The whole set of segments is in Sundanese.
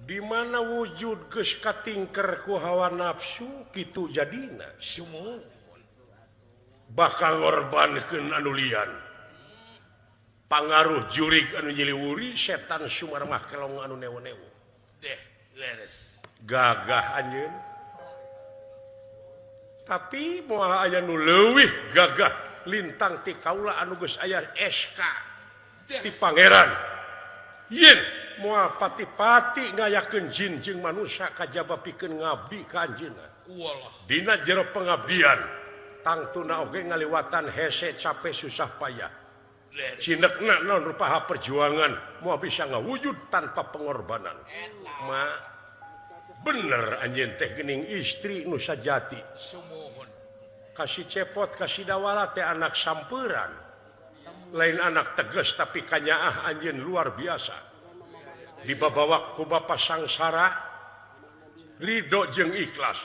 Di mana wujud geus katingker ku hawa nafsu kitu jadina. Sumuhun. Bakal ngorbankeun anu lian. Pangaruh jurig anu nyiliwuri setan Sumarmah kelong anu newo-newo. Deh, leres. Gagah anjeun. Tapi moal aya nu leuwih gagah lintang ti kaula anu geus aya SK ti pangeran. Yen moal pati-pati ngayakeun jin jeung manusia kajaba pikeun ngabdi ka anjeunna. Dina jero pengabdian tangtuna oge ngaliwatan hese capek susah payah. Cinekna naon rupaha perjuangan moal bisa ngawujud tanpa pengorbanan. Ma bener anjeun teh geuning istri nu sajati. Sumuhun. Kasih cepot kasih dawala teh anak samperan. Lain anak tegas tapi kanyaah anjeun luar biasa. Dibabawa ku bapa sangsara ridho jeung ikhlas.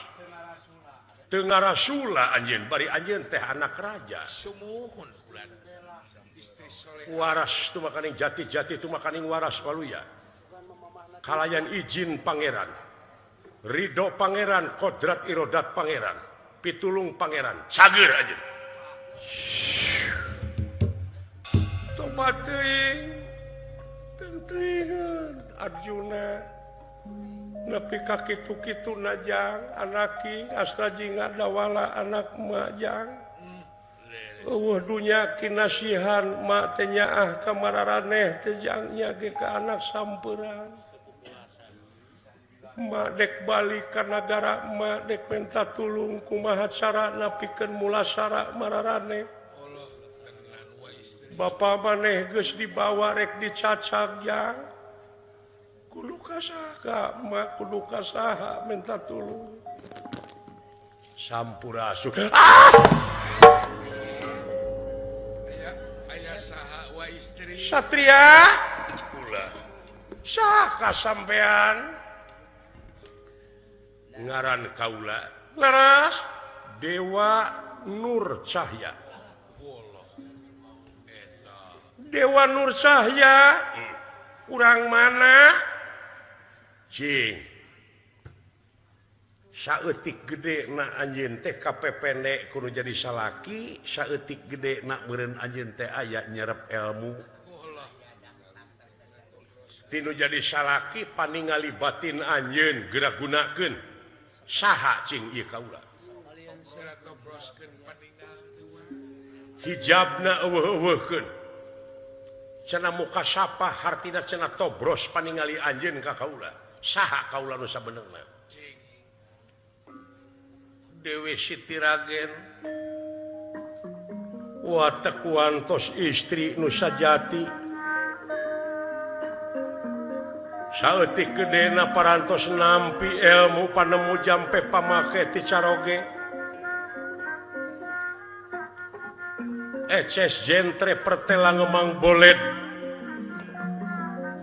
Teu ngarasula anjeun bari anjeun teh anak raja. Sumuhun. Waras tu makaning jati-jati tu makaning waras waluya. Kalayan izin pangeran. Ridho pangeran, kodrat irodat pangeran, pitulung pangeran, cager anjeun. Tobat teuing. Teuingan Arjuna nepi ka kitu-kitu najang anaki astra jinga dawala anak majang. Eueuh dunya kinasihan mak teh nyaah ka mararaneh teh jangnya ge ka anak sampeurang. Mak dek balik ka nagara mak dek minta tulung kumaha carana pikeun mulasara mararaneh. Bapa maneh geus dibawa rek dicacag jang. Kudu ka saha mak kudu ka saha minta tulung. Sampurasun. Ah! Saha wa istri Satria kula saha sampean ngaran kaula laras Dewa Nur Cahya. Dewa Nur Cahya urang mana cing saeutik gede na anjeun teh kapepende kudu jadi salaki saeutik gede na meureun anjeun teh aya nyerep ilmu tinu jadi salaki paningali batin anjeun geura gunakeun saha cing ieu kaula hijabna eueuh-eueuhkeun cenah muka sapa hartina cenah tobros paningali anjeun ka kaula saha kaula nu sabenerna Dewi Siti Ragen watekuantos istri nu sajati saeutik gedena parantos nampi ilmu panemu jampe pamake ti caroge eces jentre pertela ngemang bolet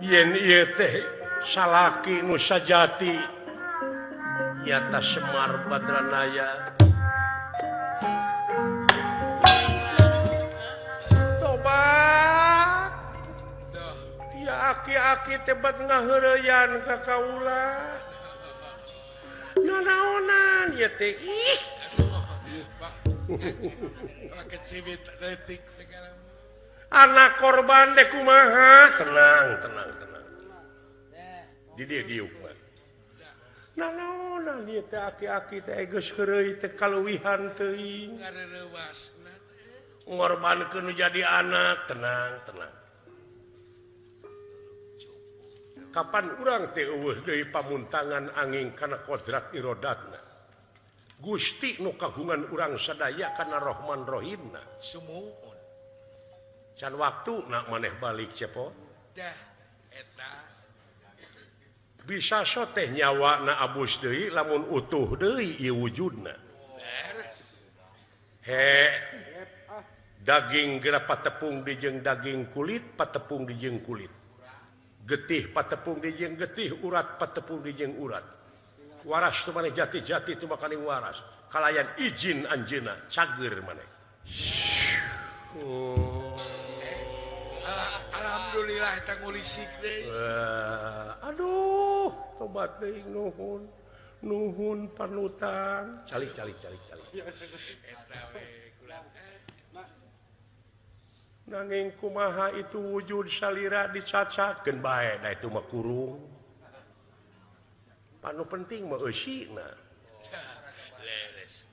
yen ieu teh salaki nu sajati nyata Semar Badranaya. Tobat dia aki-aki tebat ngaheureyan ka kaula. Nanaonan ieu teh ih. Anak korban deh kumaha? Tenang, tenang, tenang. Di dieu diuk. Nanaonan ieu teh aki-aki teh geus heureuy teh kaluwihan teuing. Ngorbankeun nu jadi anak, tenang, tenang. Kapan urang teh eueuh deui pamuntangan angin kana kodrat irodatna. Gusti nu kagungan urang sadaya kana Rahman Rahimna. Sumuhun. Can waktuna maneh balik cepot. Dah eta bisa so teh nyawa na abus deui lamun utuh deui ieu wujudna. He daging geura patepung dijeng daging kulit patepung dijeng kulit. Getih patepung dijeng getih urat patepung dijeng urat. Waras tu maneh jati-jati tu makaning waras. Kalayan izin anjeunna cager maneh. Oh. Alhamdulillah eta ngulisik deui. Aduh, tobat. Bangsat teuing nuhun. Nuhun panutan. Calik calik calik calik. Eta we kula. Nanging kumaha itu wujud salira dicacakeun bae da itu mah kurung. Panu penting mah eusina. Leres.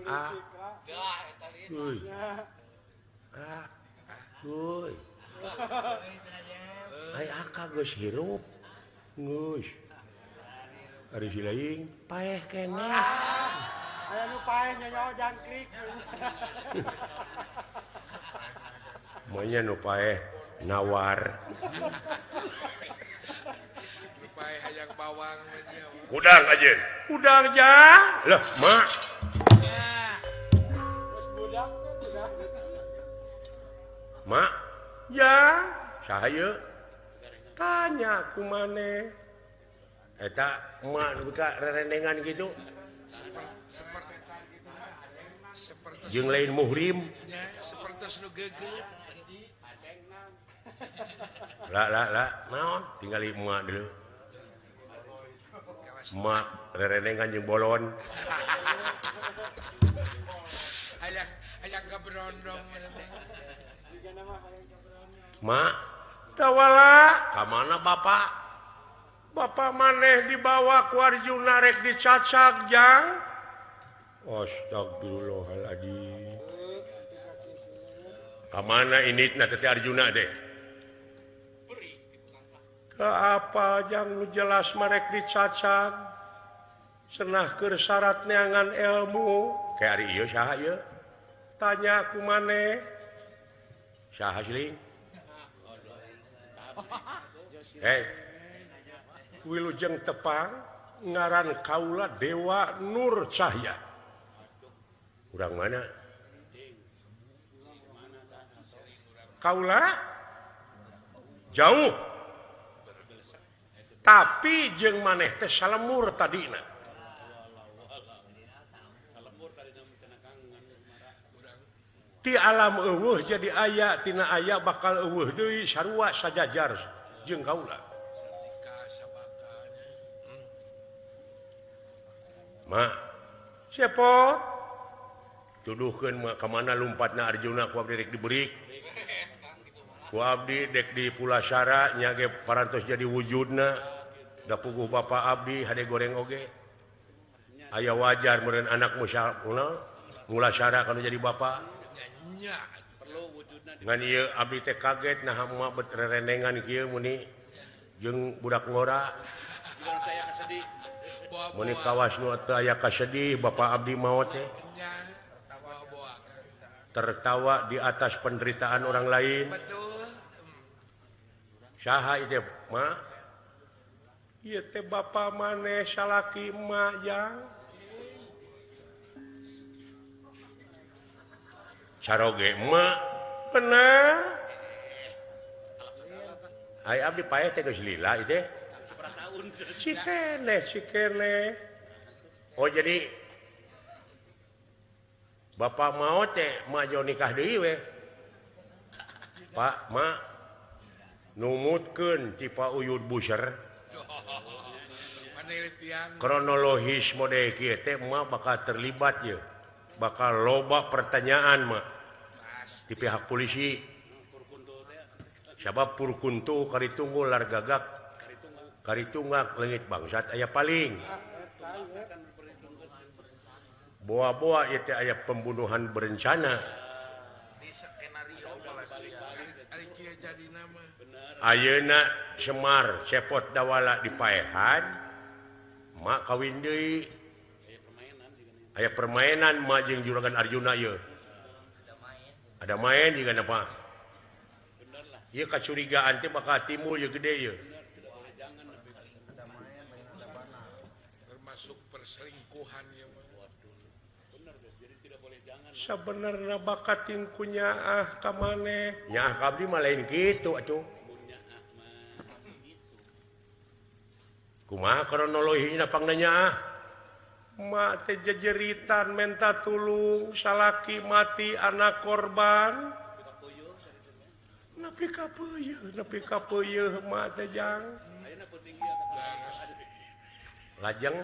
Ah. Uy. Ah. Uy. Ai aka geus hirup. Geus. Ari si lain paeh keneh. Aya nu paeh nyonya jangkrik. Monya nu paeh nawar. Nu paeh hayang bawang nya. Kudang ajeun. Kudang jang. Lah, mak. Geus budak teh budak. Mak, ya, saha ieu? Tanya ku maneh. Eta mak nu ka rerendengan kitu. Seperti jeung lain muhrim. Nya, sapertos nu gegeut. Lah lah lah, naon tinggali emak dulu. Emak rerendengan jeung bolon. Hayang hayang kaberondong. Mak, tawala, ka mana bapak? Bapak maneh dibawa ku Arjuna rek dicacak jang. Astagfirullahaladzim. Ka mana initna teh Arjuna teh? Ke apa jang nu jelas marek dicacak? Cenah keur syarat neangan ilmu. Kayak ari ieu saha ieu? Tanya ku maneh. Saha siling? Hei. Wilujeng tepang ngaran kaula Dewa Nur Cahya. Urang mana? Kaula jauh. Tapi jeung maneh teh salemur tadina. Ti alam eueuh jadi aya, tina aya bakal eueuh deui sarua sajajar jeung kaula. Mak, cepot tuduhkeun mah ka mana lumpatna Arjuna ku abdi rek dibeurik. Ku abdi dek di Pulasara nya ge parantos jadi wujudna. Da puguh bapa abdi hade goreng oge. Aya wajar meureun anak Mulasara kana jadi bapa. Ngan ieu abdi teh kaget naha mah bet rerendengan kieu muni jeung budak ngora. Muni kawas nu teu aya kasedih bapa abdi maot teh. Tertawa di atas penderitaan orang lain. Saha ieu teh, Ma? Ieu teh bapa maneh salaki emak jang. Caroge emak bener. Ai abdi paeh teh geus lila ieu teh. Cikene, cikene. Oh jadi bapak mau teh mah jauh nikah deui we. Pak, mak numutkeun ti Pak Uyud Buser. Kronologis mode kieu teh mak bakal terlibat ye. Bakal loba pertanyaan mak di pihak polisi. Sabab purkuntu karitunggu largagak karitungak leungit bangsat aya paling. Boa-boa ieu teh aya pembunuhan berencana. Ayeuna Semar cepot dawala dipaehan, mak kawin deui. Aya permainan mak jeung juragan Arjuna ieu. Ada main juga apa? Ieu kacurigaan teh bakal timbul ieu gede ieu. Termasuk perselingkuhan ya. Sebenarnya bakat tingkunya ah ka maneh. Nyaah ka abdi mah lain kitu atuh. Kumaha kronologina pangna nyaah? Mak teh jejeritan menta tulung, salaki mati anak korban. Nepi ka peuyeun, nepi ka peuyeun mah teh jang. Lajeng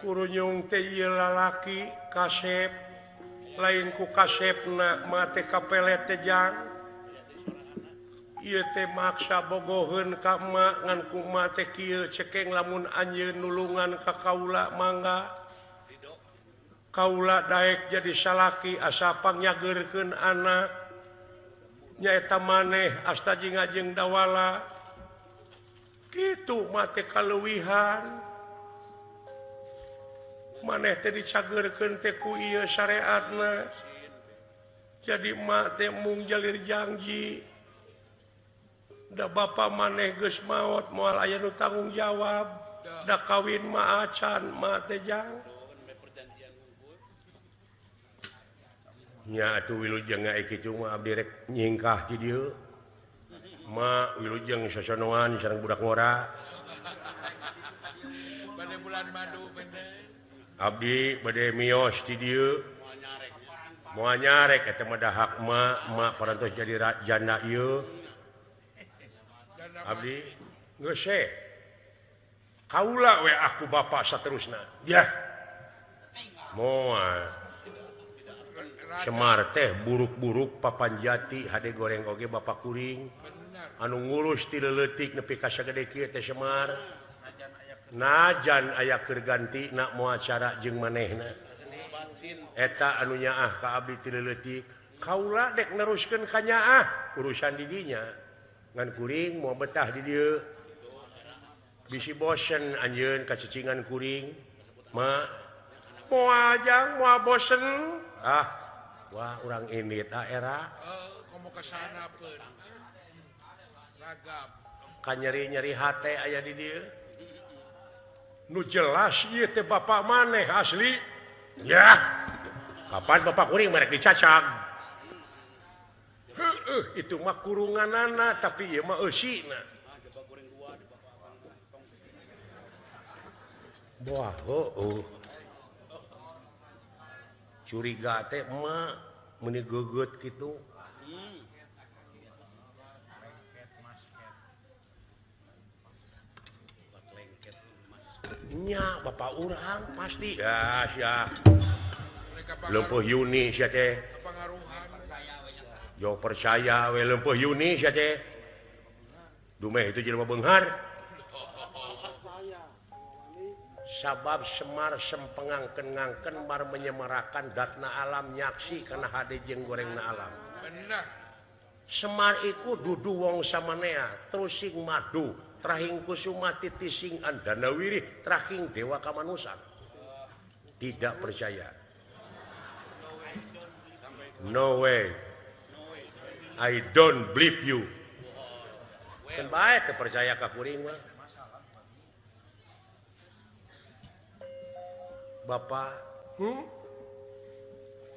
kurunyung teh ieu lalaki kasep lain ku kasepna mah teh kapelet teh jang. Ieu teh maksa bogoheun ka emak ngan ku emak teh kieu cekeng lamun anjeun nulungan ka kaula mangga. Kaula daek jadi salaki asa pangyageurkeun anak. Nyaeta maneh asta jeung ngajeng dawala. Kitu mah teh kaleuwihan. Maneh teh dicageurkeun teh ku ieu syariatna. Jadi emak teh mung jalir janji. Da bapa maneh geus maot moal aya nu tanggung jawab. Da kawin mah acan mah teh jang. Nya atuh wilujeng ngae kitu mah abdi rek nyingkah ti dieu. Ma wilujeng sosonoan sareng budak ngora. Bade bulan madu benten. Abdi bade mios ti dieu. Moal nyarek eta mah dahak ma, ma parantos jadi janda ieu. Abdi geus we. Kaula we aku bapa saterusna. Yah. Moal. Semar teh buruk-buruk papanjati hade goreng oge bapa kuring. Anu ngurus ti leutik nepi ka sagede kieu teh Semar. Najan aya keur ganti na moal cara jeung manehna. Eta anu nyaah ka abdi ti leutik. Kaula dek neruskeun ka nyaah urusan di dinya. Ngan kuring moal betah di dieu. Bisi bosen anjeun kacicingan kuring. Ma moal jang moal bosen. Ah, wah urang ini ta era. Komo ka sana peun. Ragap. Ka nyeri-nyeri hate aya di dieu. Nu jelas ieu teh bapak maneh asli. Yah. Kapan bapak kuring merek dicacag. Heueuh, itu mah kurunganana tapi ieu mah eusina. Wah, heueuh. Curiga teh emak meuni geugeut kitu. Nya bapak urang pasti. Ya sia. Leumpeuh Yuni sia teh. Jo percaya we leumpeuh Yuni sia teh. Dumeh itu jelema beunghar. Sabab Semar sempengangken-ngangken mar menyemarakan datna alam nyaksi kana hade jeung gorengna alam. Bener. Semar iku dudu wong samanea, terusing madu, trahing kusuma titising andanawiri, trahing dewa kamanusan. Tidak percaya. No way. I don't believe you. Kan bae teu percaya ka kuring mah. Bapak,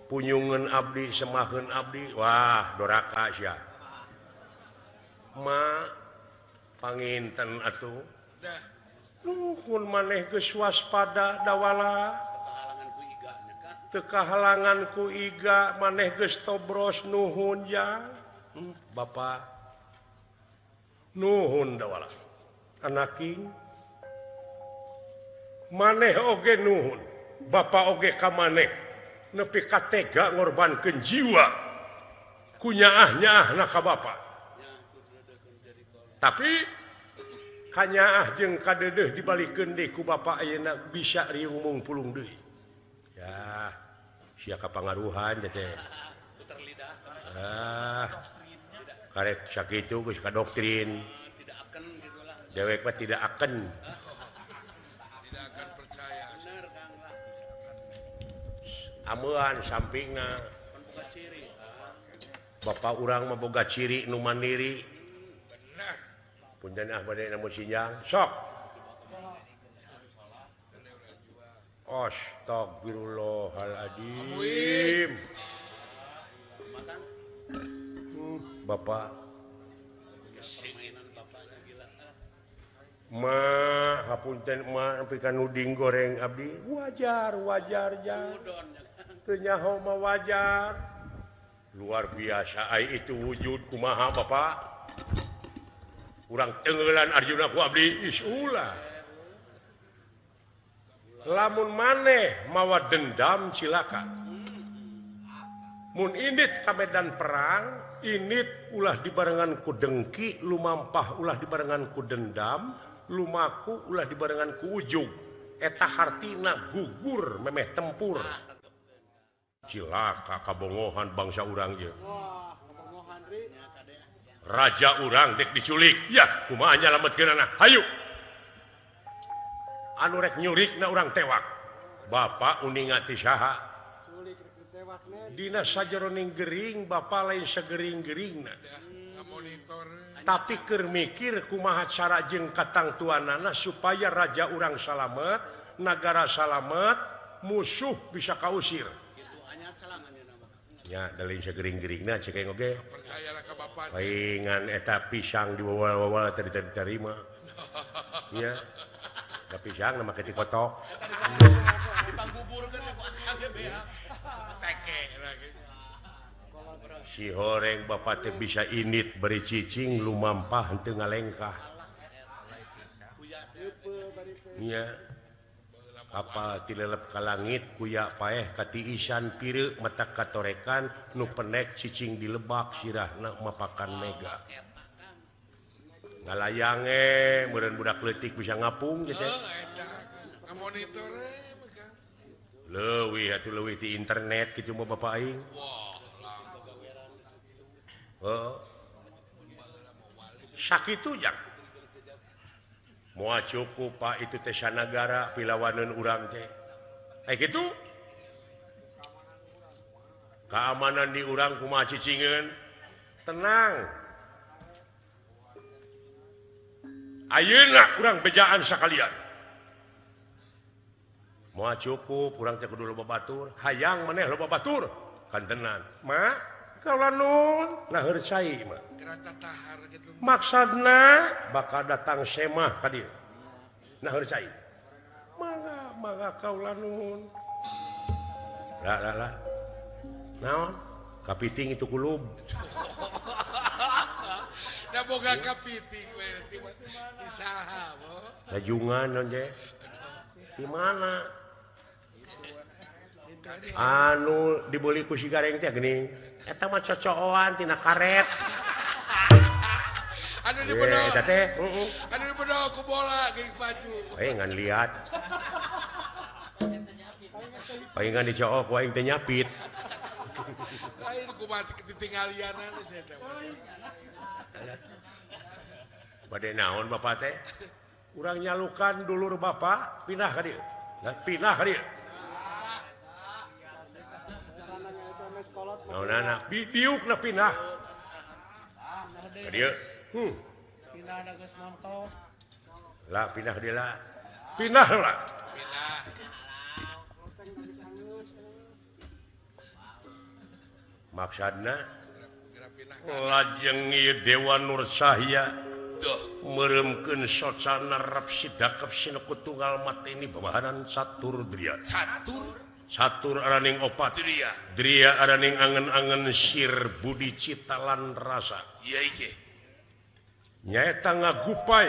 punyungan abdi, semaheun abdi, wah doraka sia. Ma panginten atuh. Nuhun maneh geus waspada dawala. Teu kahalangan ku iga maneh geus tobros nuhun ya. Bapak nuhun dawala. Anaking maneh oge nuhun. Bapak oge ka maneh nepi ka tega ngorbankeun jiwa ku nyaah-nyaahna ka bapa. Tapi kanyaah jeung kadeudeuh dibalikeun deui ku bapa ayeuna bisa riung mung pulung deui. Ya, sia kapangaruhan teh. Ah, karek sakitu geus ka doktrin. Dewek mah tidak akan. Tidak akan percaya. Amean sampingna. Bapak urang mah boga ciri nu mandiri. Bener. Punten ah bade namun sinjang. Sok. Astagfirullahaladzim. Bapak Ma hapunten ma nepi ka nuding goreng abdi wajar wajar jang. Teu nyaho mah wajar. Luar biasa ai itu wujud kumaha Bapak. Urang tenggelan Arjuna ku abdi is ulah. Lamun maneh mawa dendam cilaka. Mun indit ka medan perang, indit ulah dibarengan ku dengki, lumampah ulah dibarengan ku dendam, lumaku ulah dibarengan ku ujug. Eta hartina gugur memeh tempur. Cilaka kabongohan bangsa urang ieu. Raja urang dek diculik. Ya, kumaha nyalametkeunana? Hayu. Anu rek nyurikna urang tewak. Bapak uninga ti saha? Dina sajeroning gering, bapak lain segering-geringna. Tapi keur mikir kumaha cara jeung katangtuanana supaya raja urang salamet, nagara salamet, musuh bisa kausir. Ya, lain segering-geringna cek aing oge. Percayalah ka bapak. Paingan eta pisang diwawal-wawal tadi diterima. Nya. Da pisang na make dikotok. Dipangbuburkeun ku akang ge bea. Teke lagi. Si horeng bapak teh bisa init beri cicing lumampah henteu ngalengkah. Nya. Kapal tilelep ka langit kuya paeh katiisan pireuk mata katorekan nu penek cicing di lebak sirahna mapakan mega. Ngalayange meureun budak leutik bisa ngapung geus teh. Leuwih atuh leuwih ti internet kitu mah bapak aing. Heeh. Sakitu jang. Moal cukup Pak itu teh sanagara pilawaneun urang teh. Eh kitu? Keamanan di urang kumaha cicingeun? Tenang. Ayeuna urang bejaan sakalian. Moal cukup urang teh kudu loba batur, hayang maneh loba batur. Kantenan. Ma, kaula nun naheur cai mah. Maksudna bakal datang semah ka dieu. Naheur cai. Mangga, mangga kaula nuhun. Lah lah lah. Naon? Kapiting itu kulub. Da boga kapiting we di saha bo. Lajungan naon je? Di mana? Anu dibeli ku si gareng teh geuning. Eta mah cocoan tina karet. Anu dibedog. Eta teh, heeh. Anu dibedog ku bola geuning maju. Ngan liat. Paingan dicook ku aing teh nyapit. Lain kumaha ketinggalianan sia teh. Bade naon bapak teh? Urang nyalukan dulur bapak pindah ka dieu. Pindah ka dieu. Naonana diukna pindah. Ka dieu. Pindah da geus montok. Lah pindah dieu lah. Pindah lah. Pindah. Maksudna lajeng ieu Dewa Nur Cahya meremkeun socana rap sidakep sineku tunggal mateni babahanan catur dria. Catur catur araning opat. Dria. Dria araning angen-angen sir budi cita lan rasa. Iya iki. Nyaeta ngagupai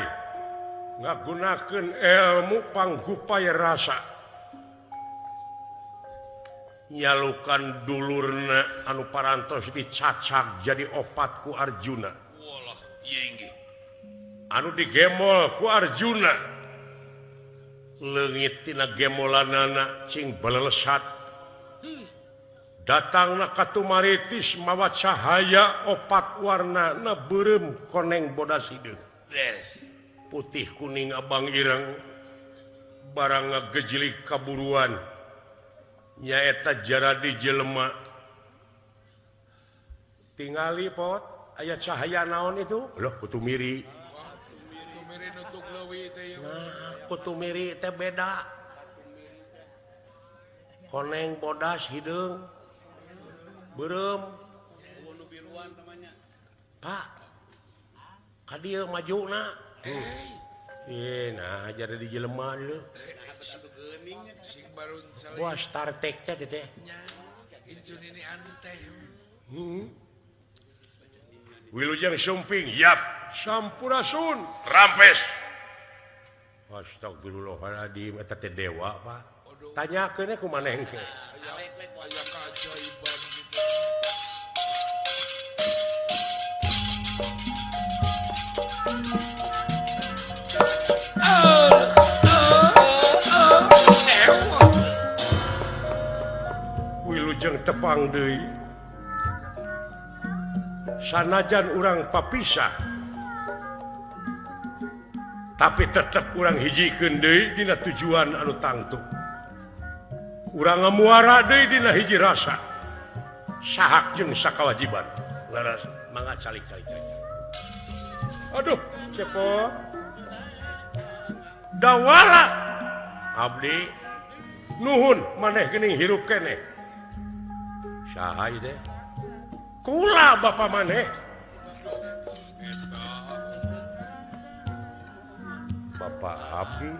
ngagunakeun ilmu panggupai rasa. Nyalukan dulurna anu parantos dicacak jadi opat ku Arjuna. Walah, iya inggih. Anu digemol ku Arjuna. Leungit tina gemolanana cing balelesat. Datangna ka Tumaritis mawa cahaya opat warnana beureum koneng bodas hideung. Beres. Putih kuning abang ireng barang ngagejilig kaburuan. Nyaeta jaradi jelema. Tingali pot aya cahaya naon itu? Loh, kutu miri. Kutu miri nutuk leuwi teh. Nah, kutu miri teh beda. Koneng bodas hideung. Beureum. Pak. Ka dieu majuna. Nah jadi jelema dulu. Wah, Star Trek teh teh. Wilujeng Sumping yap Sampurasun Rampes. Astagfirullahaladzim eta teh dewa Pak. Tanyakeun ku maneh engke. Aya keajaiban gitu. Wilujeng tepang deui. Sanajan urang papisah tapi tetep urang hijikeun deui dina tujuan anu tangtu. Urang ngamuara deui dina hiji rasa. Sahak jeung sakawajiban. Laras mangga calik-calik. Aduh, cepot. Dawala abdi nuhun maneh geuning hirup keneh. Saha ieu teh? Kula bapa maneh. Bapak abdi.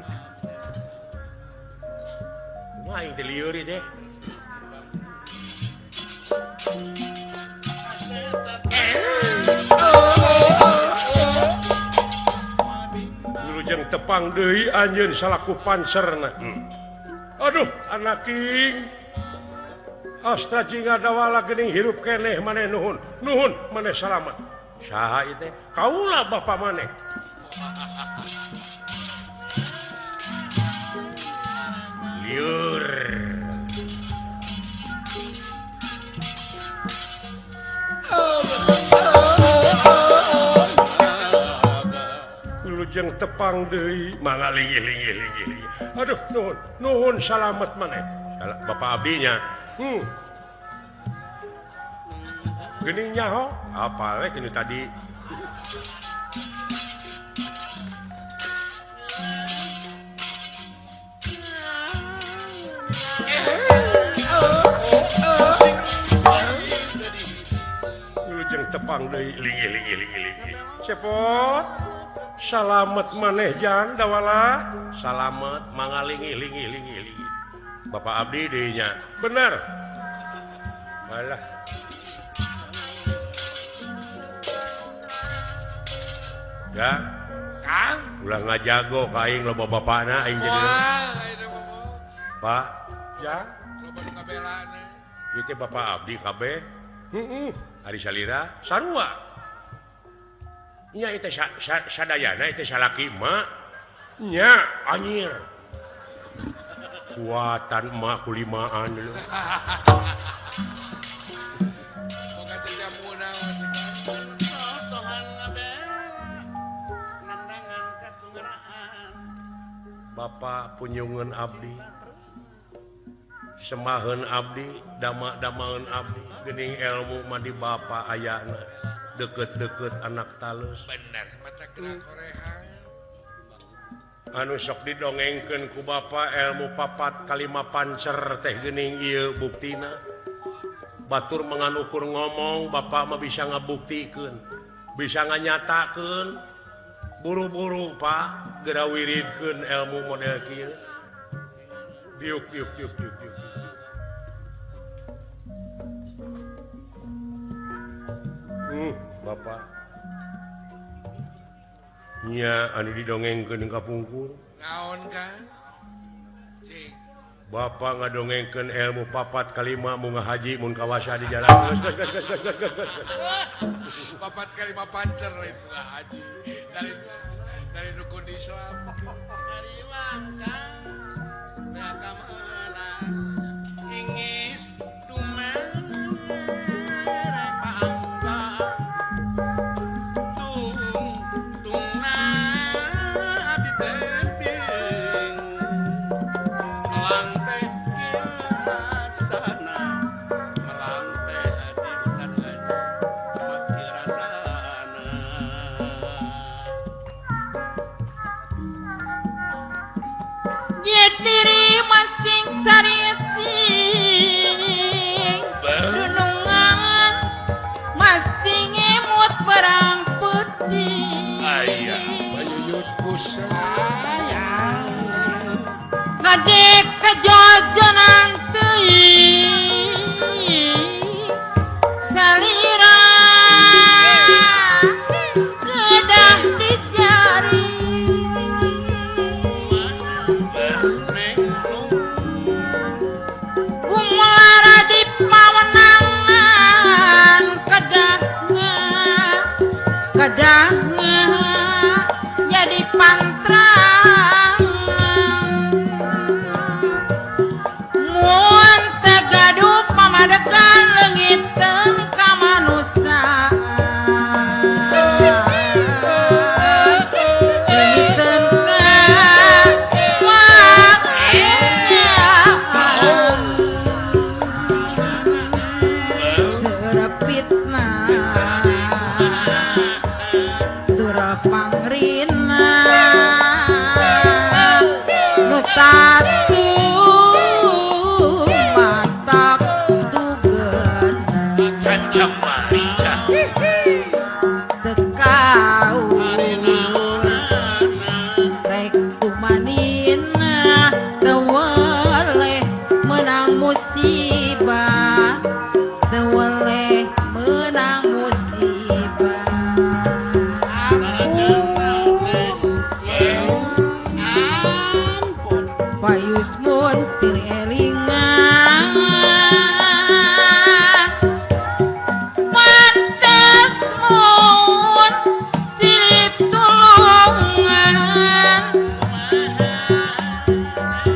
Aing teh lieur ieu teh. Wilujeng tepang deui anjeun salaku pancerna. Aduh, anaking. Astra jingga dawala geuning hirup keneh maneh nuhun. Nuhun maneh salamat. Saha ieu teh? Kaula bapa maneh. Liur. Wilujeng tepang deui mangga linggih linggih linggih. Aduh nuhun, nuhun salamet maneh. Bapak abdinya. Geuning nyaho, apa we kini tadi. Wilujeng tepang deui linggih linggih linggih linggih. Cepot. Salamet maneh jang dawala. Salamet mangga linggih linggih linggih linggih. Bapak abdi deui nya. Bener. Alah. Ya. Kang, ulah ngajago ka aing loba bapana aing jadi. Pak, ya. Loba nu ngabelana. Ieu teh bapak abdi kabeh. Heeh. Ari salira sarua. Nya ieu teh sadayana ieu teh salaki emak. Nya anjir. Kuatan emak kulimaan lho. Bapak punyungan abdi, semaheun abdi, dama-damaeun abdi, geuning ilmu mah di bapa ayana, deket-deket anak talus. Bener, mata gerak korehan. Anu sok didongengkeun ku bapa ilmu papat kalima pancer teh geuning ieu buktina. Batur menganukur ngomong, bapak mah bisa ngabuktikeun, bisa nganyatakeun. Buru-buru Pak geura wiridkeun ilmu model kieu. Diuk diuk diuk diuk diuk. Bapak. Nya anu didongengkeun ka pungkur. Naon Kang? Cing. Bapak ngadongengkeun ilmu papat kalima mun ngahaji mun kawasa di jalan. Geus geus geus geus geus geus. Papat kalima pancer lain haji. Dari rukun Islam. Dari wangkang beraka ingis Ngadek kejojonan teuing. Kedah jadi pantrang mun teu gaduh pamadegan leungiteun kamanusiaan leungiteun kemanusiaan seueur fitnah dura pangrina nu tatu matak tugena Caca marica teu kaur rek kumanina teu weleh meunang musibah teu weleh meunang musibah. Payus mun silih elingan pantes mun silih tulungan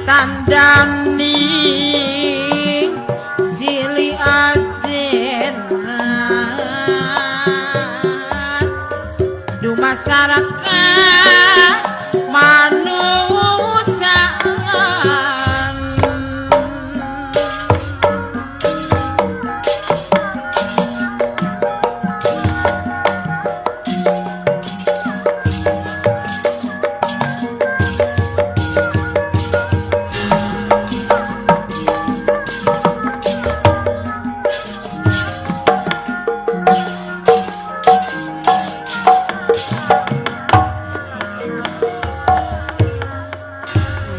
tandaning silih ajenan dumasaraka manusiaan.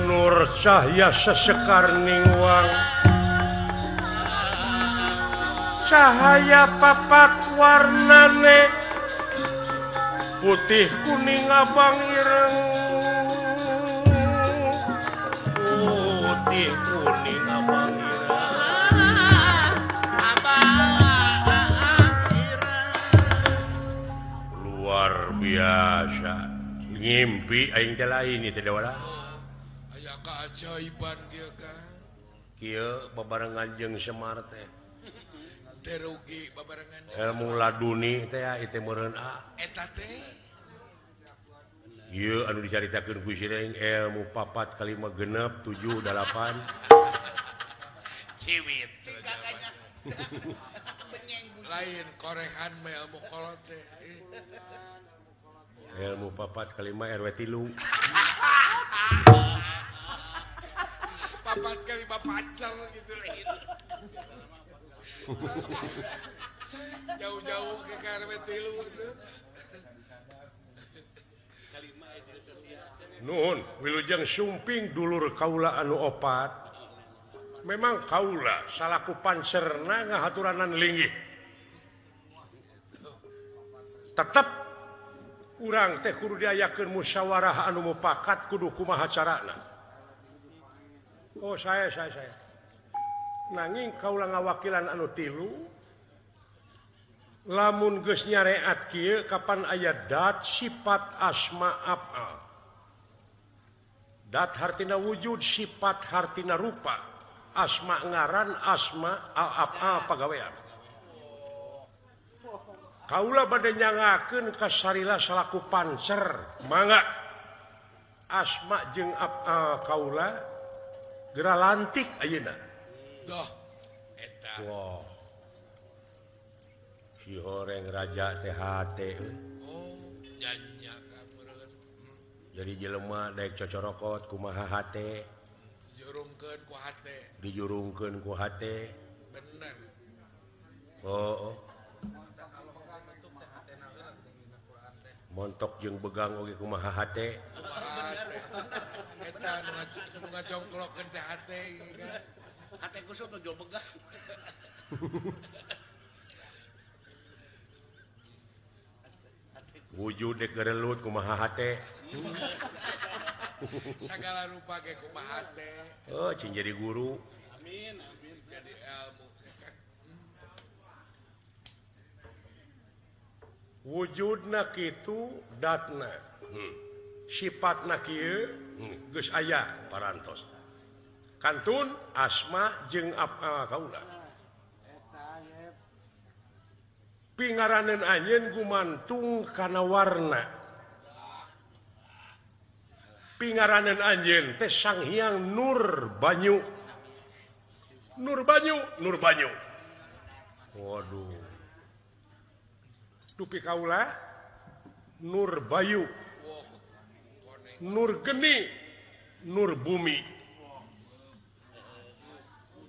Nur cahya sesekar ningwang cahaya papat warnane putih kuning abang ireng putih kuning abang ireng luar biasa ngimpi aing teh lain ieu teh wala aya keajaiban kieu Kang kieu babarengan jeung Semar teh teu rugi babarengan ilmu laduni teh ieu teh meureun a eta teh ieu anu dicaritakeun ku Sireng ilmu 4 5 6 7 8 ciwit lain korehan mah ilmu kolot teh ilmu 4 5 RW 3 4 5 pacar gitu lain jauh-jauh ke RW 3 itu. Nuhun wilujeng sumping dulur kaula anu opat memang kaula salaku pancerna ngahaturanan linggih tetep urang teh kudu diayakeun musyawarah anu mupakat kudu kumaha carana. Oh saya nanging kaula ngawakilan anu tilu lamun geus nyareat kieu kapan aya dat sifat asma af'al. Dat hartina wujud, sifat hartina rupa, asma ngaran, asma af'al pagawean. Kaula bade nyangakeun ka Sarila salaku pancer, mangga asma jeung af'al kaula geura lantik ayeuna. Doh, eta. Wah. Si horeng raja teh hate. Oh, nyanyi ka meureun. Jadi jelema daek cocorokot kumaha hate. Jurungkeun ku hate. Dijurungkeun ku hate. Bener. Oh. Montok jeung begang oge kumaha hate. Eta nu ngajongklokkeun teh hate kan. Hate kusut nu begang. Wujud dek gerelut kumaha hate. Sagala rupa ge kumaha hate. Oh, cing jadi guru. Amin, amin jadi ilmu. Wujudna kitu datna. Sifatna kieu geus aya parantos. Kantun asma jeung apa kaula. Pingaraneun anjeun gumantung kana warna. Pingaraneun anjeun teh Sang Hyang Nur Banyu. Nur Banyu, Nur Banyu. Waduh. Dupi kaula Nur Bayu. Nur Geni, Nur Bumi.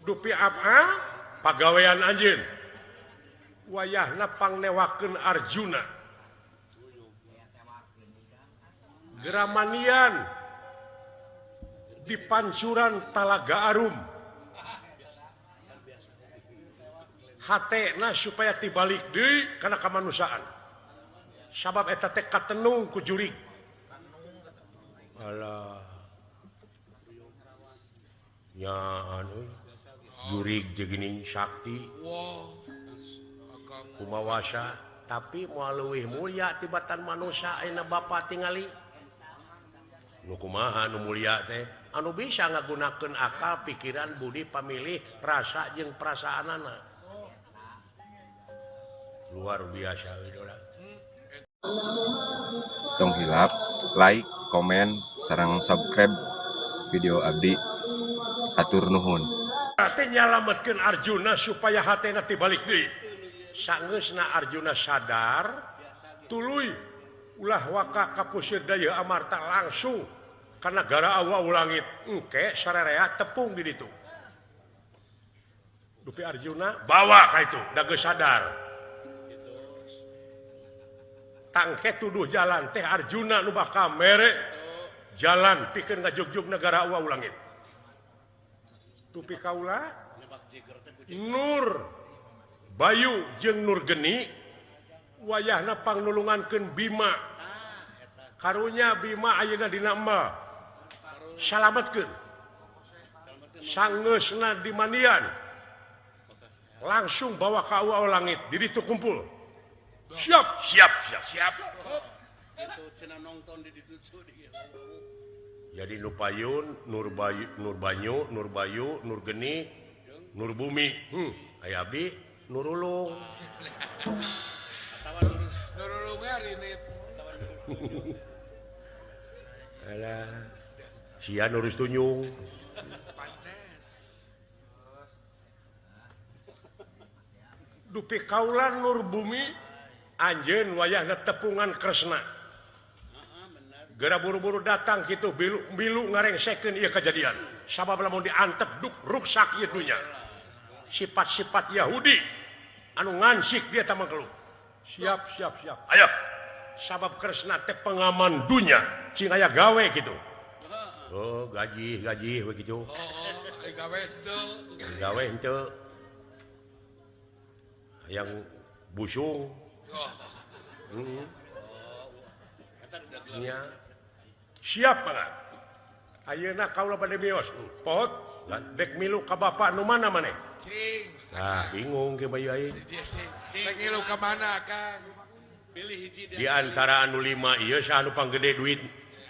Dupi apa? Pagawean anjeun. Wayahna pangnewakeun Arjuna. Geramanian di pancuran Talaga Arum. Hatena supaya tibalik deui kana kamanusiaan. Sabab eta teh katenung ku jurig. Alah. Ya anu jurig jeung geuning sakti. Kumawasa tapi moal leuwih mulia tibatan manusia ayeuna bapa tingali. Nu kumaha nu mulia teh? Anu bisa ngagunakeun akal, pikiran, budi, pamilih, rasa jeung perasaanana. Luar biasa idola. Tong hilap, like, komen, sareng subscribe video abdi. Hatur nuhun. Teh nyalametkeun Arjuna supaya hatena tibalik deui. Sangeusna Arjuna sadar, tuluy ulah waka ka pusir daya amarta langsung ka nagara awa langit. Engke sarerea tepung di ditu. Dupi Arjuna bawa ka itu, da geus sadar. Tangke tuduh jalan teh Arjuna nu bakal mere jalan pikeun ngajugjug negara awa langit. Dupi kaula Nur Bayu jeung Nur Geni wayahna pangnulungankeun Bima. Karunya Bima ayeuna dina emal. Salametkeun. Sangeusna di mandian. Langsung bawa ka awa langit, di ditu kumpul. Siap, siap, siap, siap. Jadi nu payun, Nur Bayu, Nur Banyu, Nur Bayu, Nur Geni, Nur Bumi. Aya abdi Nurulung. Alah. Sia nurus tunyung. Dupi kaula Nur Bumi anjeun wayahna tepungan Kresna. Geura buru-buru datang kitu bilu ngarengsekeun ieu kajadian. Sabab lamun diantep duk ruksak ieu dunya. Sifat-sifat Yahudi anu ngansik dia tamang keluh. Siap, siap, siap. Ayo. Sabab Kresna teh pengaman dunya, cing aya gawe gitu. Oh, gaji, gaji we kitu. Oh, ai gawe teu. Gawe henteu. Hayang busung. Oh. Nya. Siap banget. Ayeuna kaula bade mios. Pot, dek milu ka bapak nu mana maneh? Cing. Nah, bingung ke bayu aing. Dek milu ka mana, Kang? Pilih hiji di antara anu 5 ieu saha anu panggede duit?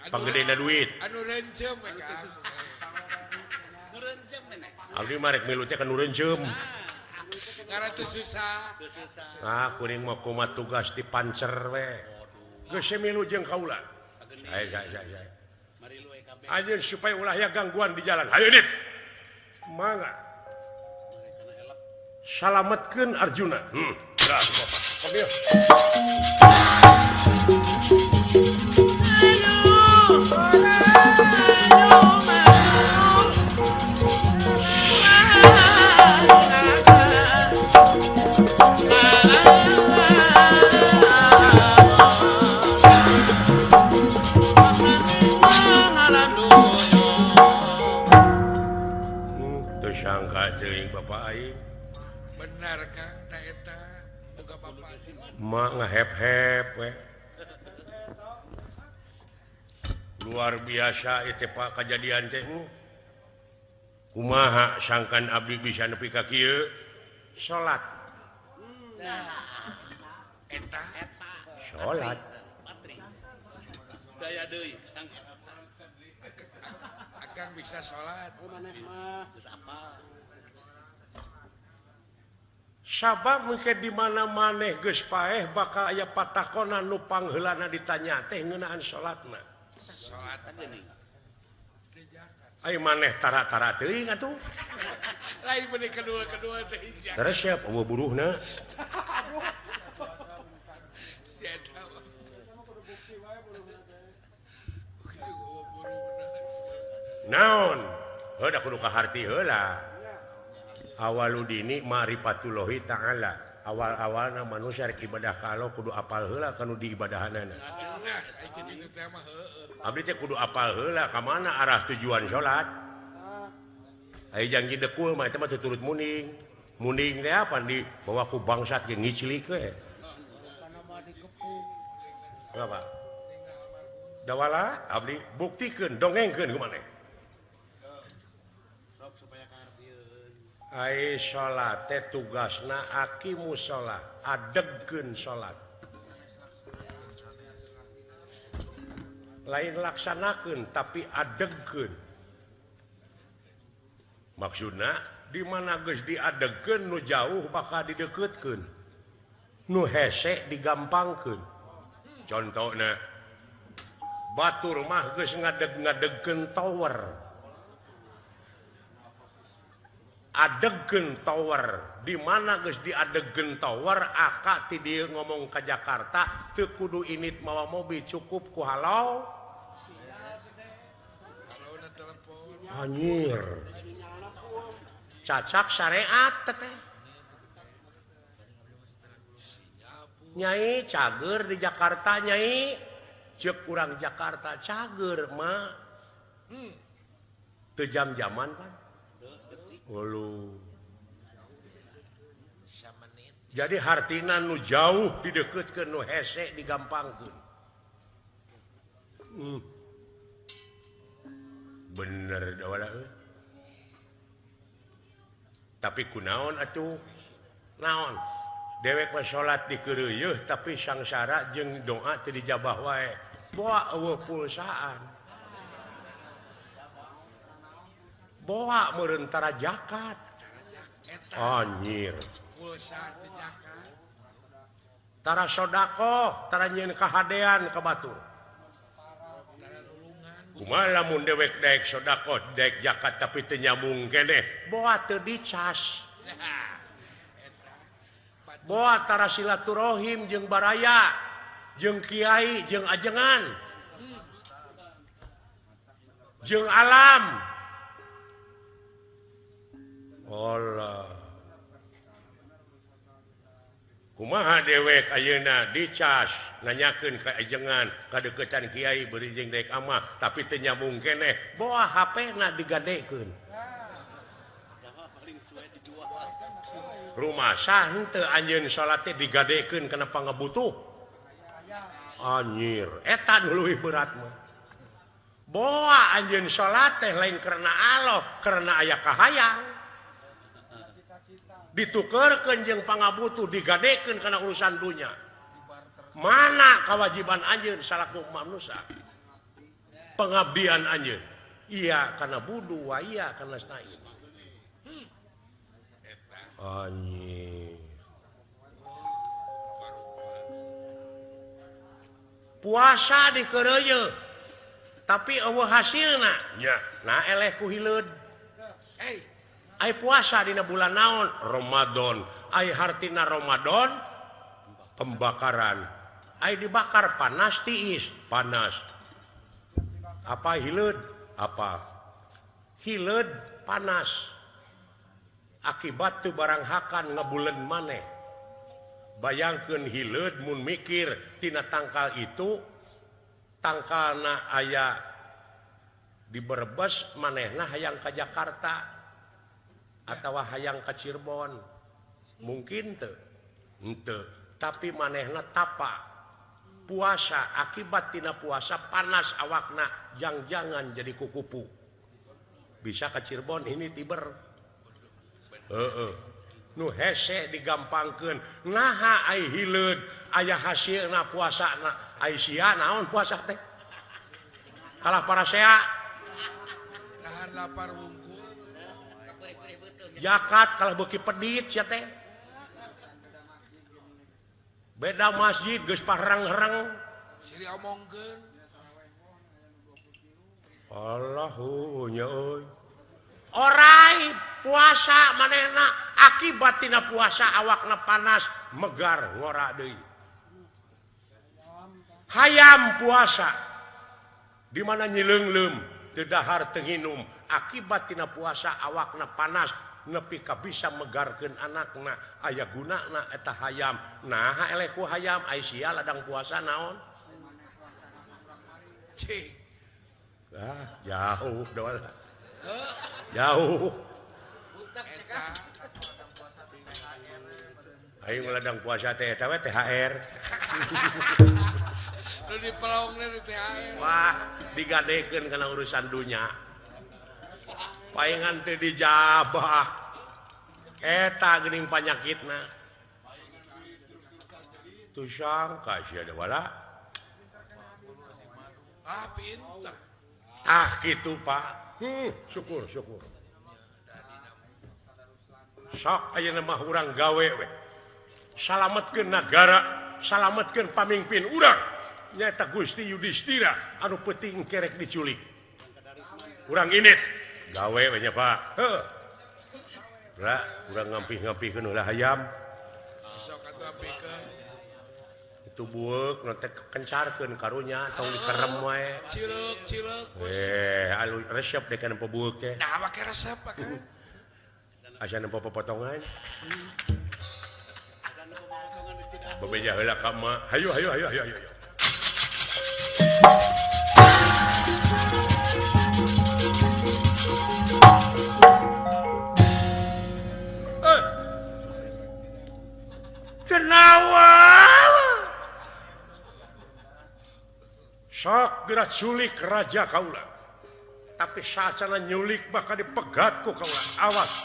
Panggedena duit. Anu rencem we, Kang. Nu rencem meneh. Abdi mah rek milu teh ka nu rencem. Ngaran teu susah. Ah, kuring mah kumaha tugas di pancer we. Geus milu jeung kaula. Ayo, ayo, ayo. Anjeun supaya ulah aya gangguan di jalan. Hayu dit. Mangga. Salametkeun Arjuna. Geura bapak. Kom ieu. Sangka teuing bapak aing. Benar Kang, ta eta boga bapak. Mak ngahep-hep we. Luar biasa ieu teh Pak kajadian teh. Kumaha sangkan abdi bisa nepi ka kieu? Salat. Eta Salat. Daya deui. Akang bisa salat. Geus apal. Sabab mungkin di mana maneh geus paeh bakal aya patakonan nu pangheulana ditanya teh ngeunaan salatna. Salat geuning. Ai maneh tara-tara teuing atuh. Lain bener kedua-kedua teh. Resep eueuh buruhna. Naon? Heuh da kudu kaharti heula. Awaludini ma'rifatullahi ta'ala. Awal-awalna manusia rek ibadah ka Allah kudu apal heula kanu diibadahanana. Abdi teh kudu apal heula ka mana arah tujuan salat. Aya janji dekul mah eta mah teu turut muning. Muning teh apa dibawa ku bangsat ge ngiclik we. Apa? Dawala abdi buktikeun dongengkeun ku maneh. Ai salat teh tugasna aqimus shalah, adegkeun salat. Lain laksanakeun tapi adegkeun. Maksudna di mana geus diadegkeun nu jauh bakal dideukeutkeun. Nu hese digampangkeun. Contohna batur mah geus ngadeg-ngadegkeun tower. Adegkeun tower di mana geus diadegkeun tower aka ti dieu ngomong ka Jakarta teu kudu init mawa mobil cukup ku halau anjir cacak syariat teh nyai cager di Jakarta nyai ceuk urang Jakarta cager mah teu jam-jaman kan. Jadi hartina nu jauh dideketkeun nu hese digampangkeun. Bener dawala euy. Tapi kunaon atuh? Naon? Dewek mah salat dikeureuyeun tapi sangsara jeung doa teu dijabah wae. Boa eueuh pulsaan. Boa meureun tara zakat. Anjir. Tara sodakoh, tara nyieun kahadean ka batur. Kumaha lamun dewek daek sodakoh, daek zakat tapi teu nyambung keneh, boa teu dicas. Boa tara silaturahim jeung baraya, jeung kiai, jeung ajengan. Jeung alam. Allah. Kumaha dewek ayeuna dicas nanyakeun ka ajengan kadeukeutan kiai beureum jeung daek amah tapi teu nyambung keneh boa HP-na digadekeun. Rumah sah henteu anjeun salat teh digadekeun kana pangabutuh. Anjir, eta nu leuwih berat mah. Boa anjeun salat teh lain karena Allah, karena aya kahayang. Ditukerkeun jeung pangabutuh digadekeun kana urusan dunya. Mana kewajiban anjeun salaku manusia? Pengabdian anjeun. Iya kana budu wa iya kana stain. Anjir. Puasa dikeureuyeun tapi eueuh hasilna. Nya, nah eleh ku hileud. Ai puasa dina bulan naon? Ramadan. Ai hartina Ramadan pembakaran. Ai dibakar panas tiis, panas. Apa hileud? Apa? Hileud panas. Akibat teu barang hakan ngabuleun maneh. Bayangkeun hileud mun mikir tina tangkal itu tangkalna aya di Brebes manehna hayang ka Jakarta. Atawa hayang ka Cirebon mungkin teu henteu tapi manehna tapa puasa akibat tina puasa panas awakna jang-jangan jadi kukupu bisa ka Cirebon ini tiber heeh Nu hese digampangkeun. Naha ai hileud aya hasilna puasana. Ai sia naon puasa teh? Kalah parasea. Nahan lapar wungkul. Zakat kalah beuki pedit sia teh. Beda masjid geus parang-rang. Siri omongkeun. Allahu nya euy. Orai puasa manehna akibat tina puasa awakna panas megar ngora deui. Hayam puasa di mana nyileungleum teu dahar teu nginum akibat tina puasa awakna panas nepi ka bisa megarkeun anakna aya gunana eta hayam. Naha eleh ku hayam ai sia ladang puasa naon? Cing. Ah, jauh doa. Jauh. Ayo ladang puasa teh eta we THR. Nu dipelongna di THR. Wah, digadekeun kana urusan dunya. Paingan teu dijabah. Eta geuning panyakitna. Tuh sangka sia da wala. Ah, pinter. Ah, kitu Pak. Syukur, syukur. Sok ayeuna mah urang gawe we. Salametkeun nagara, salametkeun pamimpin urang. Nyaeta Gusti Yudhistira anu peuting kerek diculik. Urang init gawe we nya Pak. Heuh. Lah, urang ngampih-ngampihkeun heula hayam. Sok atuh apikeun. Itu bueuk nu teh kencarkeun karunya tong dikerem wae. Cileuk, cileuk. Alu resep deh kana bueuk teh. Nah, make resep make. Asa nempo popotongan. Bebeja heula ka emak. Hayu hayu hayu hayu hayu. Cenawa. Sok geura culik raja kaula. Tapi sacana nyulik bakal dipegat ku kaula. Awas.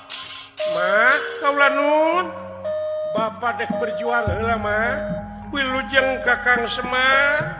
Mak, kaula nun. Bapak dek berjuang heula mah. Wilujeng Kakang Semar.